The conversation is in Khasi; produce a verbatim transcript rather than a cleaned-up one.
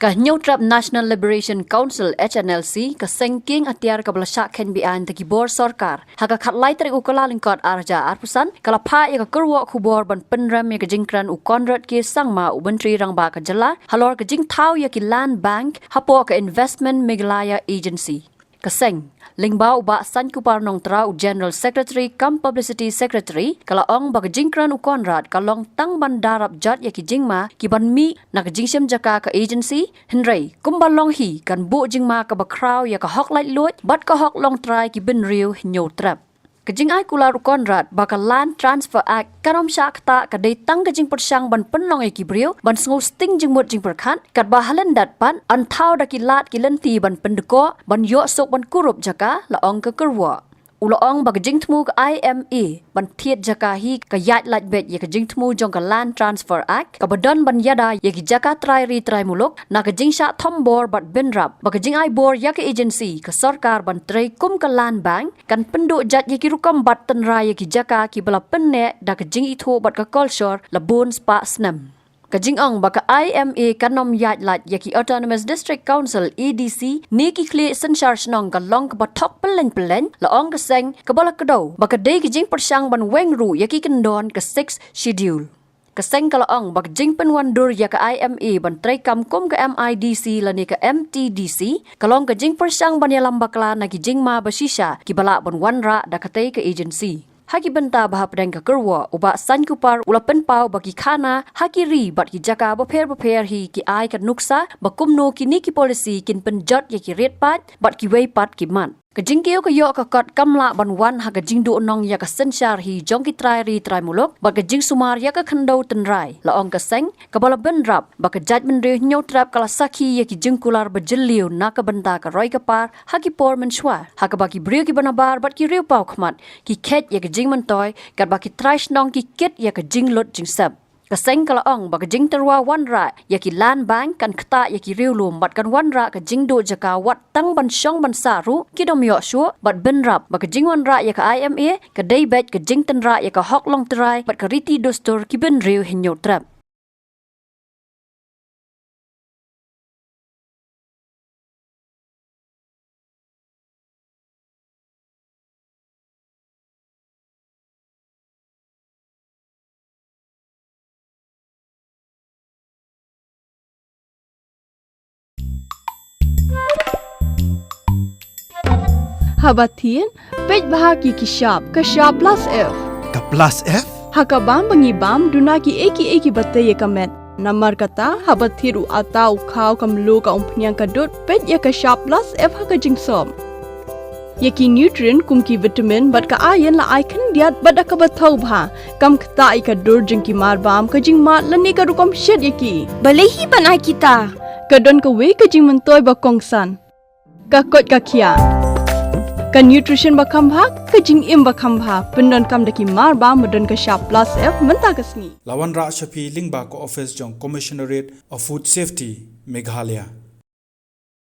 Ka Hynñiewtrep National Liberation Council, H N L C, ka seng kieng atiar kaba la shah khein beaiñ da ki bor sorkar, ha ka khatlai tarik u Kyllalyngkot arhajar arphew san, ka la phah ïa ka kyrwoh khubor ban pynrem ïa ka jingkren u Conrad K Sangma, u Myntri Rangbah ka jylla, halor ka jingthaw ïa ki Land Bank hapoh ka Investment Meghalaya Agency. Ka seng, lyngba u Bah Sainkupar Nongtra, u General Secretary cum Publicity Secretary, ka la ong ba ka jingkren u Conrad ka long tang ban da rap jot ïa ki jingma kiban mih na ka jingshim jaka ka agency, hynrei kumba long hi kan buh jingma kaba khraw ïa ka hok laitluid bad ka hok longtrai ki bynriew Hynñiewtrep. Ka jingai kular u Conrad ba ka Land Transfer Act kan ym shah ktah, ka dei tang ka jingpyrshang ban pynlong ïa ki briew ban sngew sting jingmut jingpyrkhat, katba ha lyndet pat yn thaw da ki lad ki lynti ban pyndkoh, ban ïoh suk ban kurup jaka, la ong ka kyrwoh. U la ong ba ka jingthmu ka I M A ban thied jaka hi ka ïaid lait beit ïa ka jingthmu jong ka Land Transfer Act, kaba don ban ïada ïa ki jaka trai ri trai muluk na ka jingshah thombor bad bynrap ba ka jingai bor ïa ka agency ka sorkar ban trei kum ka Land Bank kan pynduh jait ïa ki rukom bat tynrai ïa ki jaka kiba la pynneh da ka jingithuh bad ka kolshor la bun spah snem. Ka jingong ba ka I M A kan ym ïaid lait ïa ki Autonomous District Council, A D C, ne ki khlieh synshar shnong ka long kaba thok pylleng pylleng, la ong ka seng, kaba la kdew ba ka dei ka jingpyrshang ban weng ruh ïa ki kyndon ka Sixth Schedule. Ka seng ka la ong ba ka jingpynwandur ïa ka I M A ban treikam kum ka M I D C lane ka M T D C ka long ka jingpyrshang ban ïalam bakla na ki jingma bashisha kiba lah ban wanrah da katei ka agency. Ha ki bynta ba hapdeng ka kyrwoh, u Bah Sainkupar u la pynpaw ba ki khana ha ki ri bad ki jaka bapher bapher hi ki ai ka nuksa ba kumno kine ki policy kin pynjot ïa ki rit paid bad kiwei pat ki mat. Ka jingkiew ka ïoh ka kot kam lah ban wan ha ka jingduhnong ïa ka synshar hi jong ki trai ri trai muluk bad ka jingsumar ïa ka khyndew tynrai, la ong ka seng, kaba la bynrap ba ka jaitbynriew Hynñiewtrep ka la sakhi ïa ki jingkular bajylliew na ka bynta ka roi ka par ha ki por mynshuwa, ha kaba ki briew kiba nabar bad ki riewpawkhmat ki kheit ïa ka jingmyntoi, katba ki trai shnong ki kit ïa ka jinglut jingsep. Ka seng ka la ong ba ka jingtyrwa wanrah ïa ki Land Bank kan ktah ïa ki riewlum bad kan wanrah ka jingduh jaka, wat tang ban shong ban sah ruh kim ïoh shuh, bad bynrap ba ka jingwanrah ïa ka I M A ka dei beit ka jingtynrah ïa ka hok longtrai bad ka riti dustur ki bynriew Hynñiewtrep. Haba thied, peit bha ïa ki shap, ka shap plus F. Ka plus F? Ha ka bam ba ngi bam, duna kiei kiei kiba tei ïa ka met. Namar kata, haba thied u atta u khaw, ka mluh, ka umphniang, ka dud, peit ïa ka shap plus F ha ka jingsop. Ïa ki nutrient kum ki vitamin bad ka iron la ai khyndiat bad da kaba thaw bha. Kam ktah ïa ka dur jong ki marbam, ka jingmad lane ka rukom shet ïa ki. Balei hi ban ai kita? Ka don kawei ka jingmyntoi ba kongsan. Ka koit ka khiah. Ka nutrition ba kham bha, ka jingim ba kham bha. Pyndonkam da ki marbam ba don ka shap plus F mynta ka sngi. La wanrah sha phi lyngba ka office jong Commissionerate of Food Safety, Meghalaya.